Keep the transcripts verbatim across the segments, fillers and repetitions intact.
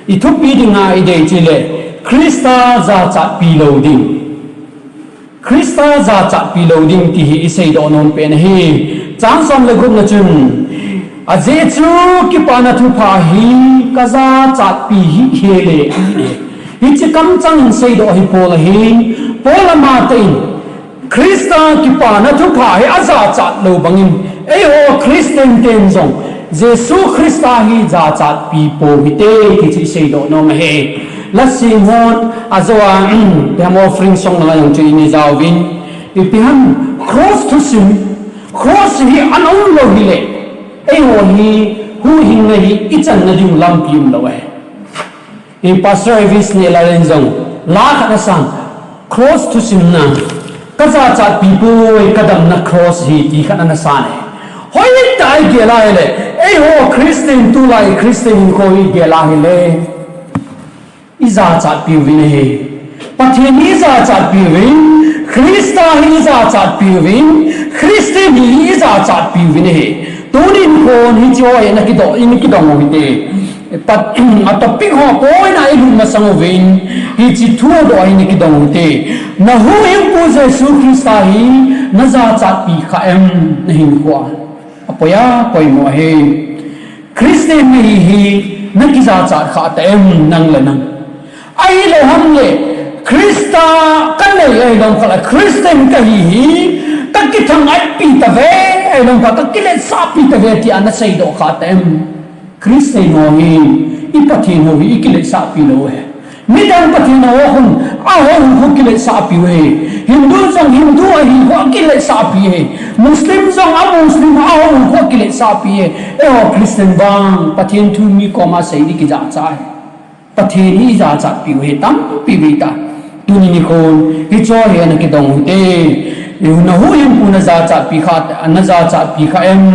I thupi dinga i dei chule, Krista jachatpi lou ding. Krista jachatpi lou ding ti hi i seidoh nom pen ahi. Chang som le gup na chun, ajeh chu kipana thupha hi ka jachatpi hi hile, hiche kamchang in seidoh hi Paul ahi. Paul amatah in, Krista kipana thupha hi ajachat lou bangin, eiho Christian ten jong Jesu Krista hi jachatpi pou hite ti chu i seidoh nom ahi. Lasing hon ajou a, ipi ham offering song langa jong chu i nei jauvin, ipi ham cross thusim, cross hi ana um lou hile, eiho hi huhhingna hi i channa ding lampi um lou ahi. I Pastor Evis neh laiyin jong, la khat asan, cross thusimna, ka jachatpi poi, ka damna cross hi ti khat ana san e. Hoitah a i gel a hile, eiho Christian tulai Christian hinkho i gel a hile, i jachatpi uvin ahi. Pathen hi i jachatpi uvin, Krista hi i jachatpi uvin, Christian hi i jachatpi uvin ahi. Tunin khon hiche ho hi na kidoh, i na kidong u hite. Pat, a topic ho poi na i lut masang uvin, hiche thu doh hi na kidong u hite. Na huhhingpu Jesu Krista hi na jachatpi kha em na hinkho a? Apoi a, poimo ahi. Christian na hi hi na kijachat kha ta em nang le nang? Ahilou ham le, Krista ka nei ahilou kha le, Christian ka hi hi, ka kithangatpi ta ve, ahilou kha ka kiletsahpi ta ve tia na seidoh kha ta em? Christian ho hi, i Pathen ho hi i kiletsahpi lou e. Midang Pathen ho khun, a ho khu kiletsahpi u ahi. Hindu jong Hindu ahi khu kiletsahpi e. Muslim jong a Muslim a ho khu kiletsahpi e. Eiho Christian vang, Pathen thu mi koma sei ding kijachat ahi. Pathen hi i jachatpi u ahi tampi vei ta. Tuni nikhon, hiche ho hi na kidong u hite. Na huhhingpu na jachatpi kha, na jachatpi kha em?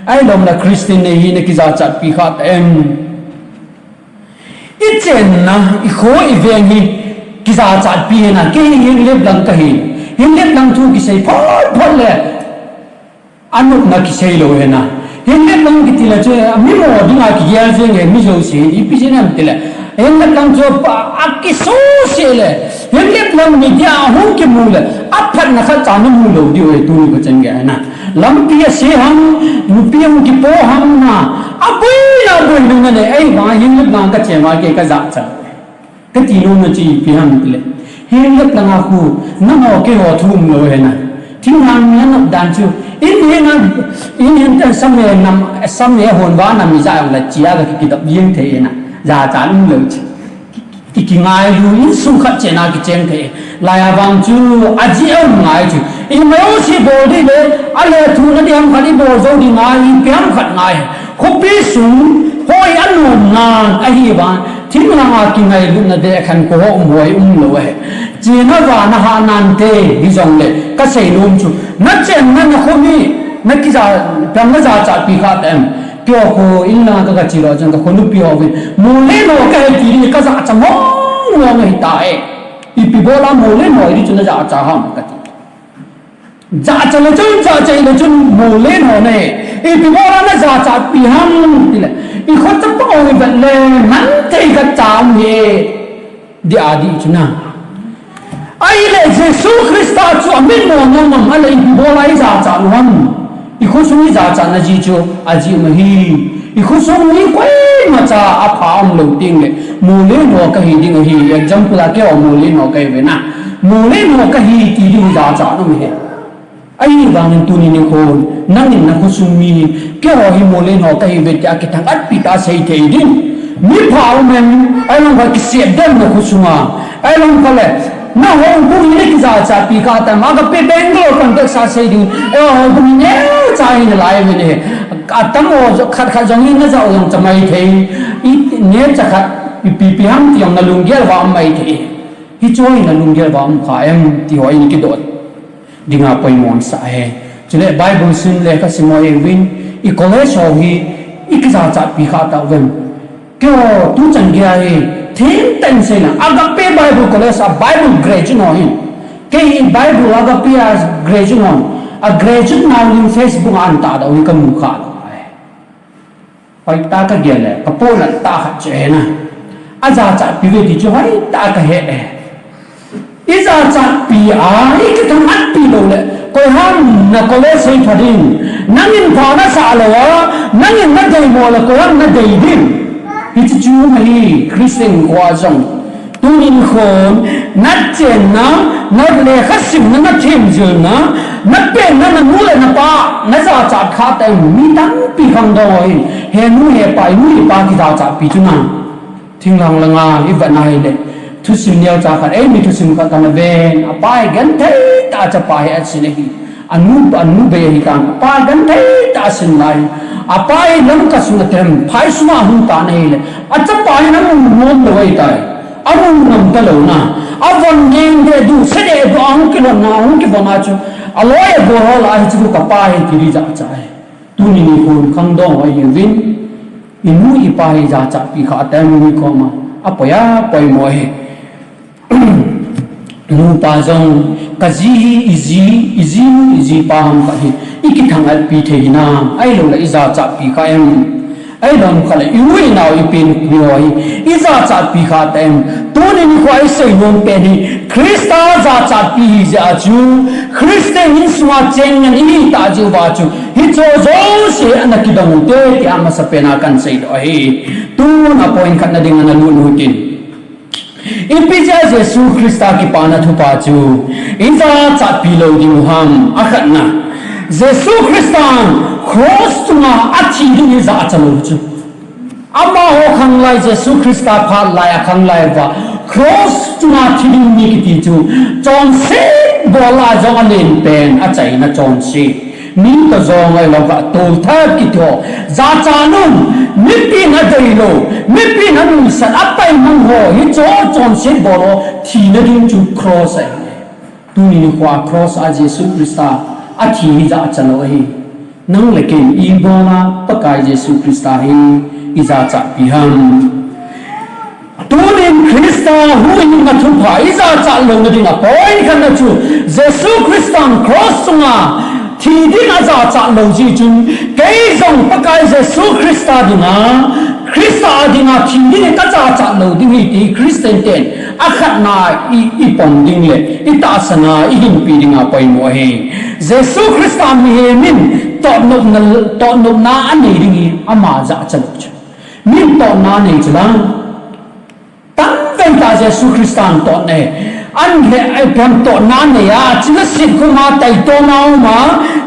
Ahilou le Christian na hi na kijachatpi kha ta em? I chenna, i kho, i veng hi kijachatpi hina, kei hi hinglep lang ka hi. Hinglep lang thu kisei phot phot le, anopna kisei lou hina. Hinglep lang kiti le chu, mi mo dinga kigel jeng e, mi jouse, ipi jeh ham tile, hinglep lang chu pa, akisuse le, hinglep lang media a hung kimu le, aphatna khat cha na mu lou diu ahi, tuni ka chan gei hina. Lampi ase ham, nupi hung kipo ham na, aboina, aboina le, ei vang hinglep lang ka chem a kei ka jachat. Ka ti nom na chu ipi ham tile, hinglep langa khu, nangho keiho thu um lou hina. Thinglhang mi anop dan chu, in hin a, in hin te sam e nam, sam e hon va nam i ja jong le chia ka kidop jeng thei hina. Jachat um lou chu. Ki, ki, kingailu, insung khat chena kicheng thei. Laiya vang chu, ajeh a um ngai chu. Imai u si bol ding le, ale thu na ding ham khat i bol jou ding ngai, ipi ham khat ngai. Khopi sung, hoi anom nan, ahivang, thinglhang a kingailutna deh khankho ho um hoi um lou ahi. Chena vana hanan te, hijongle, ka sei nom chu. Na chenna na khomi, na kija, ipi ham na jachatpi kha ta em? Keiho kho in langa ka, ka che lou chun ka kho nupi ho vin. Molen ho ka hi ti ding ka jachat mong mong ahi ta e. Ipi bola molen ho hi ding chun na jachat ham ka ti. Jachat le chun, jachat le chun molen ho na hi. Ipi bola na jachatpi ham tile, i kho chapa ho hi vet le, man thei khat cha um hi. Dih a dih chu na. Ahile Jesu Krista chu amitmo nom nom a le ipi bola i jachat u ham? I khosung i jachatna ji chu ajeh um ahi. I khosung mi koima cha apha um lou teng le, molen ho ka hi ding ahi. Example a keiho molen ho ka hi ve na. Molen ho ka hi ti ding jachat um ahi. Ahivangin tuni nikhon, nangin na khosung mi, keiho hi molen ho ka hi ve tia kithangatpi tah a sei thei ding. Mi pha um em, ahilou kha kisep dem na khosunga. Ahilou kha le, na houbung hi na kijachatpi kha ta em, Agape Bangalore context a sei ding. Eiho houbung hi neocha hi na lai ve ne. Atam ho khat khat jong hi na ja u jong cha mai thei. I neocha khat, ipi ipi ham ti jong na lunggel va um mai thei. Hiche hi na lunggel va um kha em ti ho i na kidoh dinga poimo sa ahi. Chule Bible sim le ka sim u ahin, i college ho hi i kijachatpi kha ta uvem? Keiho tuchan gei a hi thim tah in sei na, Agape Bible College a Bible graduate ho hin. Kei hi Bible Agape a graduate ho, a graduate nau in Facebook a an tahdoh hi ka mu kha lou ahi. Hoitah ka gel le, ka pohnat tah khat chu ahi na. Ajachatpi uve ti chu hoitah a kahe e. Ijachatpi a ikithangatpi lou le, koiham na college sei pha ding, nangin pha nasah lou a, nangin nadeimo le koiham nadei ding. Hiche chu ahi Christian khoa jong. Tuni nikhon, nachenna, nalekha simna, nathemjilna, napenna, nanu le napa najachat kha teng mi tampi khangdong ho hin, he nu he pa, inu ipa kijachatpi chu na. Thinglhang langa ivet na hile, thusim neocha khat, eimi thusim khat kana ven, apa hi genthei tah a chapa hi asin ahi. Anu, anu bei ahitan, apa genthei tah a asin lai. Apa hi Lamka sunga tem, phai sunga ahung tan ahile, achapa hi amu nom lou ahitai. Amu nom talou na. Avon ding deh, duhse deh, ahung kilhonna, ahung kivon a chu, aloi agol ho lah a hiche chu kapa hi ti ding jachat ahi. Tuni nikhon khangdong ho ihiuvin, inu ipa hi jachatpi kha teng nikho ma, apoi a poimo ahi. Nupa jong, kaji hi iji, iji nu, ijipa ham khat hi ikithangatpi thei hinam, ahilou le ijachatpi kha em? Ahilou khat le, inu inao ipen ho hi ijachatpi kha ta em? Tuni nikho isei nom pen hi Christa jachatpi hi jeh a chu, Christian insunga cheng ngen ihi tah jeh uva chu, hiche jouse ana kidong ute tia amasapen a kahin seidoh ahi. Tun a point khatna dinga nalut u hitin. Ipi jeh a Jesu Christa kipana thupha chu ijachatpi lou ding u ham? Akhatna, Jesu Christan cross chunga athi ding ijachat lou chu. Amaho khanglai, Jesu Christa phat lai a khanglai uva cross chunga thi ding mi kiti chu chonset bol a jong alen pen achaina chonset. Mi toh jong ahilou va tolthat kiti ho. Jachat lou, mipin adeilou, mipin anuisat, apaimang ho, hiche chonset bol ho thina ding chu cross ahi. Tuni nikho a cross a Jesu Christa athi hi jachat lou ahi. Nang le kei ibola Pakai Jesu Christa hi ijachatpi ham? Tunin Christa huhhingna thupha ijachat louna dinga point khatna chu Jesu Christan cross chunga thi ding ajachat lou jeh chun, kei jong Pakai Jesu Christa dinga, Christa dinga thi ding kajachat lou ding ahi ti Christian ten akhatna i, ipom ding le itahsan a ihinpi dinga poimo ahi. Jesu Christa mihem in totnopna, totnopna anei ding hi ama jachat lou chu. Min totna anei chu la. Tamvei tah Jesu Christan totna ahi. An le ai pen totna anei a, china sit khuma taitona uma,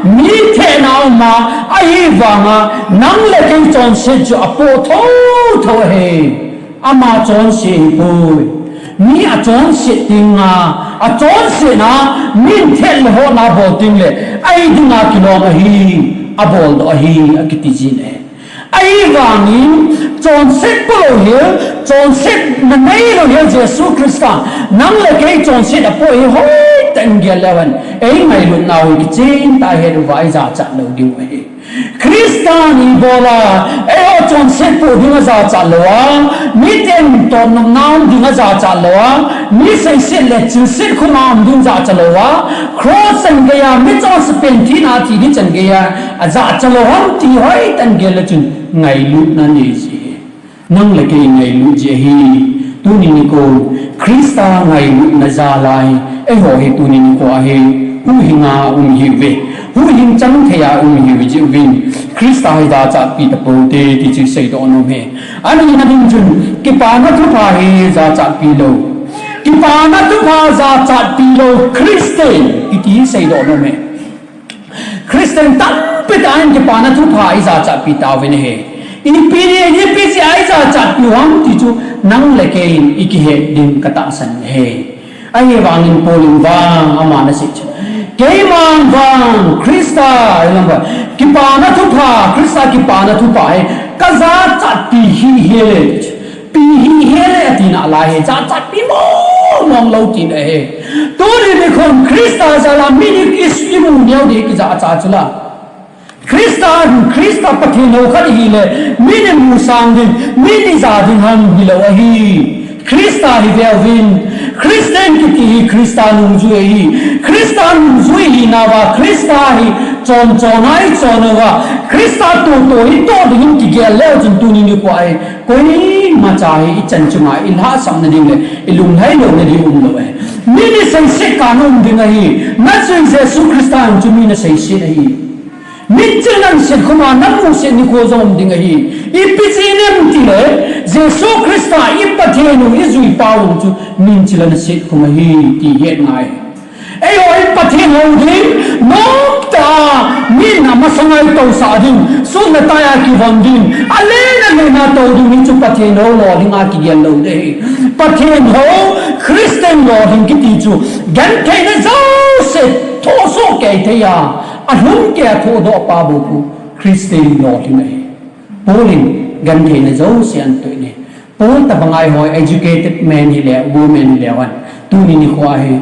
mi thehna uma, ahivanga nang le kei chonset chu apoh thotho ahi. Ama chonse ahipoi. Mi achonset dinga, achonsetna, min theh le hohna bol ding le, ahi dinga kilom ahi, aboldoh ahi, akiti jin ahi. Ahivangin, chonset polou hel, chonsetna neilou hel Jesu Christa, nang le kei chonset apoh hi hoitah in gel leu hen, eingailutnau hi kichentah a het uva ijachat lou diu ahi. Christan ibola, eiho chonset poh ding ajachat lou a, miten totnopna um ding ajachat lou a, mi seiset le chilset khuma um ding jachat lou a, cross chan geiya, mi chonse pen thina thi ding chan geiya, ajachat lou ham ti hoitah in gel le chun ngailutna nei ji. Nang le kei ngailut jeh ahi. Tuni nikho, Christa ngailutna jal a hi, eiho hi tuni nikho a hi, huhhinga um ihiuve. Huhhing chang thei a um ihiuve jeh uvin, Christa hi jachatpi tapoute ti chu seidoh nom e. Anina ding chun, kipana thupha hi jachatpi lou. Kipana thupha jachatpi lou Christian kiti hi seidoh nom e. Christian tampi tah in kipana thupha ijachatpi tauvin ahi. Ipi, ipi jeh a ijachatpiu ham ti chu nang le kei in ikihet ding katahsan ahi. Ahivangin Paul in vang aman asei chu, keiman vang Christa, kipana thupha, Christa kipana thupha hi kajachatpi hih hel e. Pi hih hel e atina lai hi, jachatpi mong mong lou tina ahi. Tuni nikhon Christa jal a min i, i, imu neo ding kijachat chu la. Christa, Christa Pathen hou khat ihile, min imu sang ding, min ija ding ham hilou ahi. Christa hi veuvin, Christian kiti hi Christa nungjui ahi. Christa nungjui hinauva, Christa hi chon chon a ichon uva, Christa toh toh itoh dingin kigel leu chun tuni nikho hi koimacha hi ichan chunga ilhahsamna ding le ilunglhai louna ding umlou ahi. Min iseiset kah a um ding ahi. Najui Jesu Christa chu min aseiset ahi. Min chilna set khuma namuset nikho jong um ding ahi. Ipi jeh inem itile, Jesu Christa i Pathen u ijui pau chu min chilna set khum ahi ti het ngai. Eiho i Pathen hou ding, nomtah a min amasanga itousah ding, sut le tai a kivon ding, alen alen a tou ding hi chu Pathen hou lolhing a kigel lou ding ahi. Pathen hou Christian lolhing kiti chu gentheina jouse thohsoh kei thei a, alhum kei a thohdoh pa bou khu Christian lolhing ahi. Paul in gentheina jouse ahin toh in ahi. Paul tabang a eiho educated man hile, woman hile vang, tuni nikho hi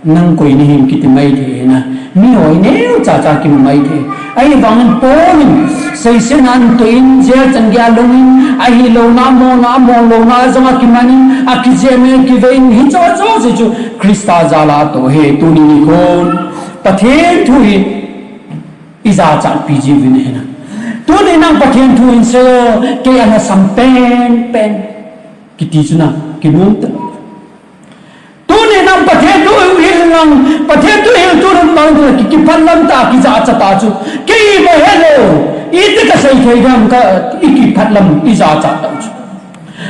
nang koi nahim kiti maithei hina. Miho hi neocha cha kimu maithei. Ahivangin Paul in seisetna ahin toh in, jail chan geiya lhung in, ahilouna, mona, molouna jong akiman in, akijem in, akivei in, hicheho jouse chu Christa jal a atoh ahi. Tuni nikhon Pathen thu hi ijachatpi jiuvin ahi na. Tuni nang Pathen thu hin seiyo, kei alhasam penpen kiti chu na, kinom ta. Tuni nang Pathen thu hil nang, Pathen thu hil tu nang mang tu ki, kiphatlam ta, kijachat ta chu. Kei ima helou, iti kasei thei dam ka, ikiphatlam, ijachat ta chu.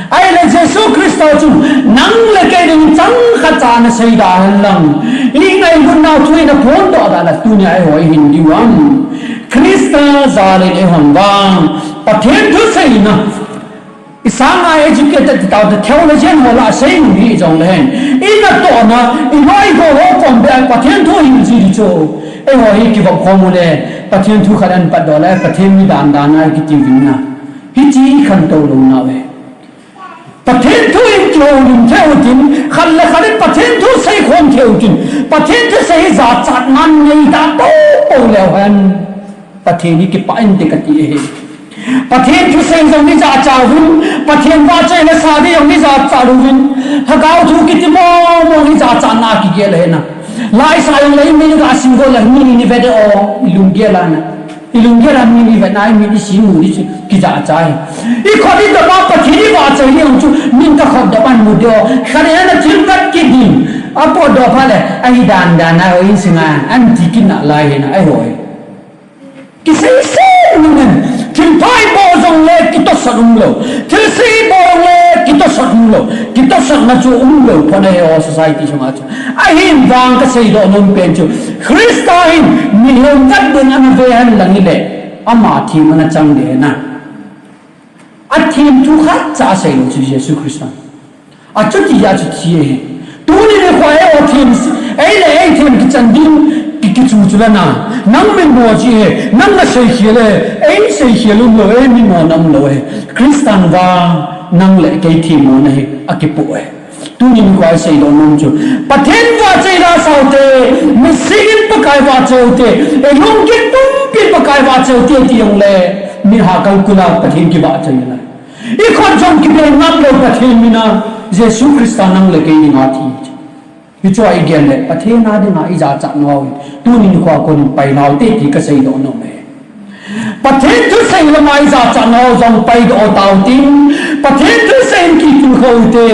Ahile Jesu Christa chun nang le kei ding chang khat cha ana seida hen lang, ingailutnau thu in aphondoh da la, tunia eiho ihin diu ham? Christa jal in eihon vang Pathen thu seina, isanga educated ti taute, theologian ho lah a sei u hi jong le hen, inatohna, iloi igol ho kom beh a Pathen thu hil ji di chu. Eiho hi kivop khom u le, Pathen thu khat ahin patdoh le, Pathen mi dan dan ahi kiti uvin na. Hiche ikhantou lounau ahi. Pathen thu in kihoulim thei utin, khat le khat in Pathen thu seikhom thei utin, Pathen thusei hi jachatna nei da poupou leu hen, Pathen hi kipah inte kati ahi. Pathen thusei jong ijachat uvin, Pathen vahchoi le sa ding jong ijachat uvin, lhagao thu kiti mong mong ijachatna kigel ahi na. Laisa jong le imin gasim go le mi ni vet o, ilunggel a na. Ilunggel a mi ni vet na, imin isim u di chu kijachat ahi. Ikhut idop a Pathen ivahchoi ding chu min kakhut dop a mu diu. Khat in ana thil vet kit ding. Apotdoh phat le, ahi dan dan a, hoi insunga, ahin ti kit nalai ahi na, eiho hi. Kiseiset nungin, thilpha ibol jongle kitosot umlou. Thilse ibol jongle kitosot umlou. Kitosotna chu umlou phat ahi o society sunga chu. Ahin vang kaseidoh nom pen chu, Christa hin mihem vet ding ana ve hen lang hile, ama them ana chang ding ahi na. Athem thu khatcha aseilou chu Jesu Christa. Achuti a chu thi ahi. Tuni nikho eiho them, ei le ei them kichan ding ki, kichu chu la na. Nang mitmo chu ahi, nang naseikhel e, ei seikhel umlou, ei mitmona umlou ahi. Christan vang nang le kei themmona hi akipoh e. Tuni nikho iseidoh nom chu, Pathen vahchoi la sa ute, mising in Pakai vahchoi ute, ei lunggel pumpin Pakai vahchoi ute ti jongle, mi ha kalkul a Pathen kivahchoi la. Ikhut jong kibeng ngamlou Pathen mina, Jesu Christa nang le kei dinga thi. Hichea igel le, Pathen a dinga ijachatnau hi, tuni nikho a kon in pailou te ti kaseidoh nom e. Pathen thusei lama ijachatnau jong paidoh tautin, Pathen thusei in kitilkhou ute,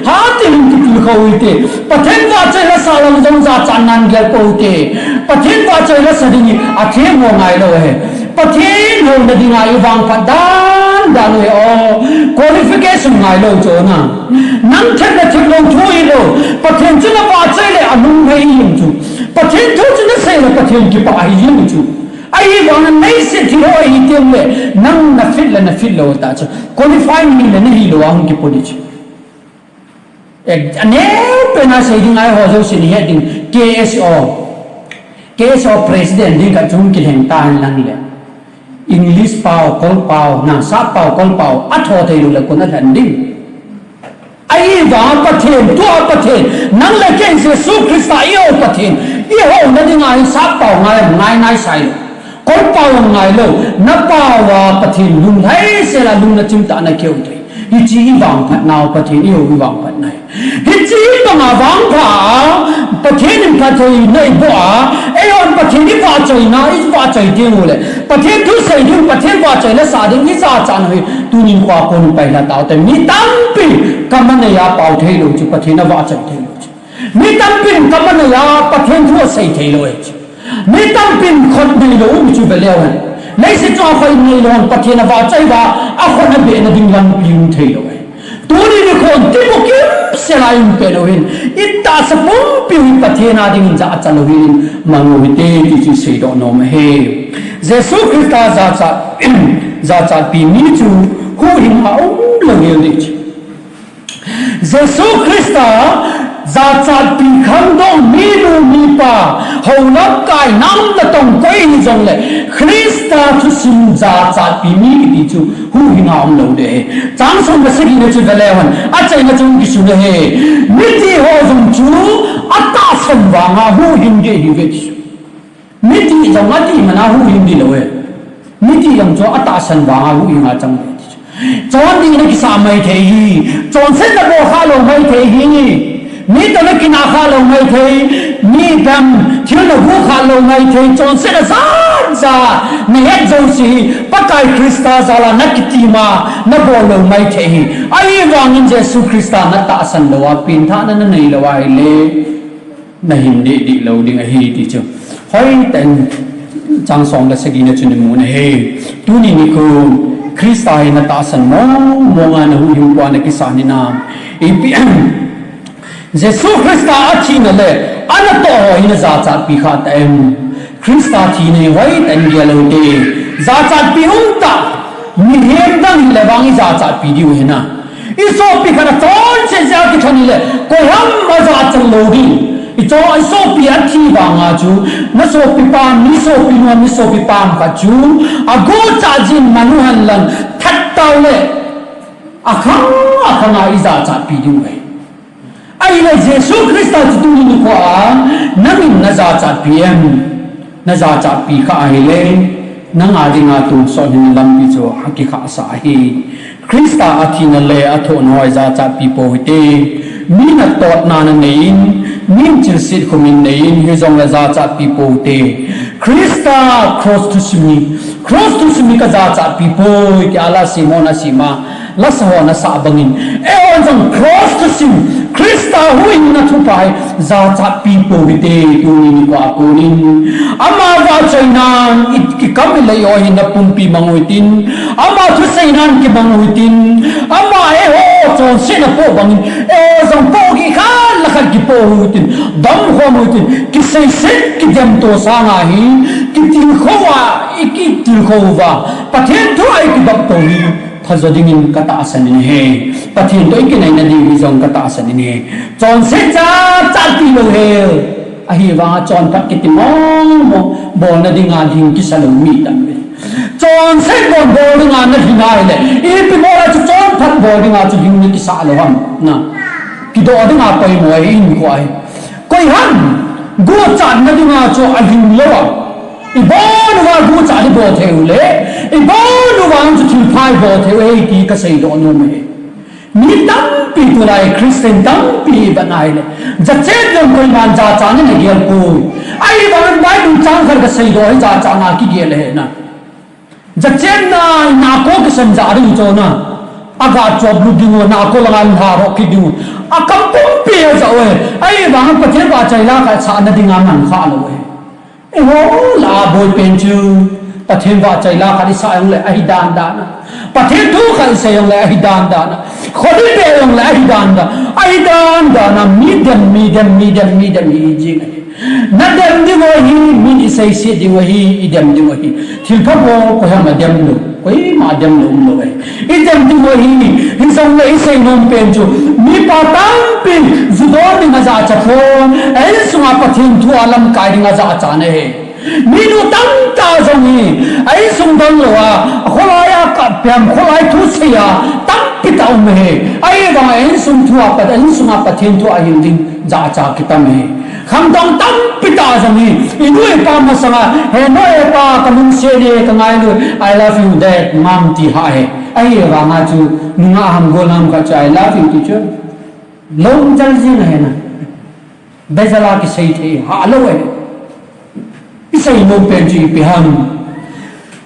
hatah in kitilkhou ute, Pathen vahchoi la sa lam jong jachatnan gelpou ute, Pathen vahchoi la sa ding hi athemmo ngailou ahi. Pathen houna dinga ivangphat dan dan u ahi o, qualification ngailou chu na. Nang them le themlou thu hilou, Pathen chu navahchoi le alunglhai jeng chu. Pathen thu chu nasei le Pathen kipah ahi jeng chu. Ahivangin leiset thil ho ahi teng le, nang nafit le nafit lou tah chu, qualify nahi le nahilou a hung kipoh ding chu. Eh, aneo pen a sei ding ahi, ho jousen ihet ding, K S O. K S O president ding khat chu hung kilheng ta hen lang le, English pao, Kol pao, na, Sap pao, Kol pao, atho theilou le koin alhen ding. Ahivang Pathen, tua Pathen, nang le kei Jesu Christa ihou Pathen, ihouna dinga hi Sap pao ngai, ngai, ngai sailou. Kol pao ngailou, napao a Pathen lunglhai sel a lungna chimtah a nakihou thei. Hiche i vangphat nau Pathen i ho i vangphat nai. Hiche i banga vangpha a, Pathen in phattheina i boh a, eihon Pathen i vahchoina, i vahchoi ding u le. Pathen thusei ding, Pathen vahchoina sa ding, i jachat nau hi, tunin kua kon paila tau te. Mi tampi, kam anei a pao thei lou chu, Pathen a vahchoi thei lou chu. Mi tampin kam anei a Pathen thu asei thei lou e chu. Mi tampin khut nei lou mi chu ve leu hen. Leiset chunga khut nei lou hen Pathen a vahchoi va a khut a behna ding lampi um thei lou e. Tuni nikho tibukim sela i um pet u hin. I tahsa pumpi u hi Pathen a dingin jachat lou hin mang u hite ti chu seidoh nom ahi. Jesu Christa jachat, jachatpi mi chu huhhing a um lou hel ding chu. Jesu Christa jachatpi khangdong minu mipa, houlamkai nam natong koi hijongle, Christa thusim jachatpi mi kiti chu huhhing a um lou ding ahi. Chang som le sagi na chu ve leu hen, achaina chu kisun ahi. Miti ho jong chu atahsan vanga huhhing ding ahi ve ti chu. Miti jong ati mana huhhing ding lou e. Miti jong chu atahsan vanga huhhing a chang e. Chonding na kisah maithei hi. Chonset na bol kha lou maithei hi. Mi toh na kinah kha lou maithei. Mi dam thil na gu kha lou maithei. Chonset na jat jat na het jouse hi. Pakai Christa jal a na kitim a na bol lou maithei hi. Ahivangin Jesu Christa na tahsan lou a, pengthahna na nei lou ahile. Na hin deh deh lou ding ahi ti chu. Hoitah in chang som le sagi na chun i mu ahi. Tuni nikho Christa hi na tahsan mong mong a na huhhing pua na kisah ni na. Ipi Jesu Christa athina le anatoh ho hi na jachatpi kha ta em. Christa thina hi hoitah in gel u hite. Jachatpi um tah. Mihem dang hile vang i jachatpi diu ahi na. I sopi khat a chonset jeh a kithat hile, koiham a jachat lou ding. I cho, i sopi athi vanga chu, na sopi pa, mi sopi nu, mi sopi pa khat chu, aguchat jin manu hen lang, that tau le, akhang, akhang a i jachatpi diu ahi. Ahile Jesu Christa chu tuni nikho a, nangin na jachatpi em, na jachatpi kha ahile, nang a dinga tonsot hina lampi chu akikhah sah ahi. Christa athina le athohna ho hi jachatpi pou hite. Mi natotna na nei in, mi chilset khum in nei in, hijongle jachatpi pou hite. Christa cross thusim hi, cross thusim hi ka jachatpi poi, tia la Simon a sim a. Lasa hon asah bangin, eiho jong cross thusim, Christa huhhingna thupha hi jachatpi pou hite tuni nikho a konin. Ama vahchoinan i kikam i lei ho hi na pumpi mang u hitin, ama thuseinan kimang u hitin, ama eiho chonsetna po bangin, eiho jong po kikhat le khat kipo u hitin, dam khom u hitin, kiseiset kidemto sanga hi, kitilkhou a, i kitilkhou uva, Pathen thu a i kidopto hi. Phajo dingin ka tahsan in ahi. Pathen toh i kinaina ding hi jong ka tahsan in ahi. Chonset cha, cha ti lou hel. Ahivanga chonphat kiti mong mong, bolna dinga lhing kisa lou mi tam e. Chonset bol, bol dinga na lhing ahile, ipi bol a chu chonphat bol dinga chu lhing na kisa lou ham. Na. Kidoh dinga poimo ahi in ko ahi. Koiham, guchatna dinga chu alhing lou a. Ibon uva guchat ibol thei u le, ibon uva chu thilpha ibol thei u ahi ti kasei doh nom e. Mi tampi tulai Christian tampi ivet nai le, jachat jong koiman jachatna nagel poi. Ahivangin Bible chang khat kasei doh hi jachatna kigel ahi na. Jachatna, nahko kisan ja ding chu na. Aga chop lut ding u, nahko langa lha roh kit ding u. Akam pumpi aja u e. Ahivang Pathen vahchoi la khat sahna dinga man kha lou e. Eiho la boi pen chu. Pathen vahchoi la khat i sah jong le ahi dan dan a. Pathen thu khat i sei jong le ahi dan dan a. Khut i beh jong le ahi dan dan. Ahi dan dan a mi dem, mi dem, mi dem, mi dem hi jing ahi. Na dem ding u ahi, min i seiset ding u ahi, i dem ding u ahi. Thilpha bol, koiham a dem lou, koima dem lou um lou ahi. I dem ding u ahi, hijongle i sei nom pen chu, mipa tampin, ju don ding a jachat pon, a insunga Pathen thu a lamkai ding a jachat na ahi. Minu tamtah jong hi, a insung dang lou a, kholai a kap pem, kholai thu sei a, tampi tah um ahi. Ahivang a insung thu a Pat-, a insunga Pathen thu a hil ding, jachat kitam ahi. Khangdong tampi tah jong hi, inu ipa masanga, he nu ipa kalungset e, kangailu, I love you, Dad, Mom, ti ha e. Ahivanga chu, nungah ham gol ham khat chu, I love you, ti chu. Lom jal jing ahi na. Bejal a kisei thei, ha lou ahi. Isei nom pen chu ipi ham.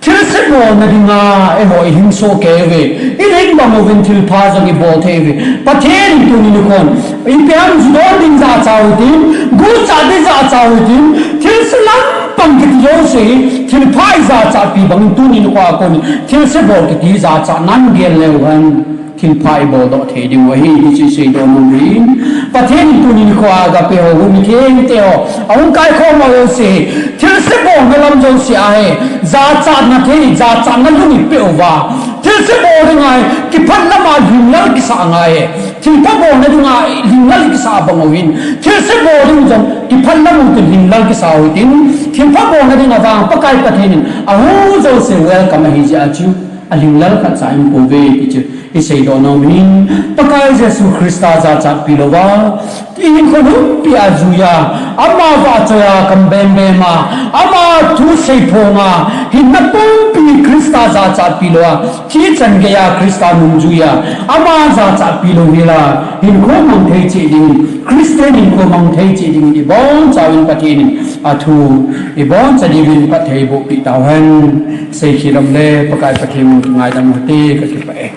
Thilse bolna dinga, eiho ihing soh kei uve. Ihin bang uvin thilpha jong ibol thei uve. Pathen in tuni nikho in, ipi ham ju don ding jachat u hitin, guchat ding jachat u hitin, thilse lampang kiti jouse hi, thilpha ijachatpi bangin tuni nikho a kon in, thilse bol kiti jachatnan gel leu hen. Thilpha ibol doh thei diu ahi, ti chu isei doh nom in. Pathen in tuni nikho a Agape ho, hung mithengte ho, ahung kaikhom ho jouse, thilse bolna lam jouse a hi, jachatna thei, jachatna lung ipeh uva. Thilse bol ding ahi, kiphat lama lhinglel kisah ngai e. Thilpha bolna dinga lhinglel kisah bang uvin. Thilse bol ding jong, kiphat lam u tin lhinglel kisah u hitin. Thilpha bolna dinga vang, Pakai Pathen in, ahung jouse welcome ahi jeh a chu. Alhinglel khat cha in pouve ti chu isei doh nom in, Pakai Jesu Christa jachatpi louva, ihinkho humpi a juiya, ama vahchoiya kam bembem a, ama thu seiphonga, hinna pumpi Christa jachatpi louva, thi chan geiya Christa nungjuiya, ama jachatpi lou hela, hinkho mang thei cheh ding, Christian hinkho mang thei cheh ding in ibonchauvin Pathen in athu iboncha diuvin phatthei bohpeh tauhen. Seikhel um le, Pakai Pathen ngaidam u hite, kakipah e.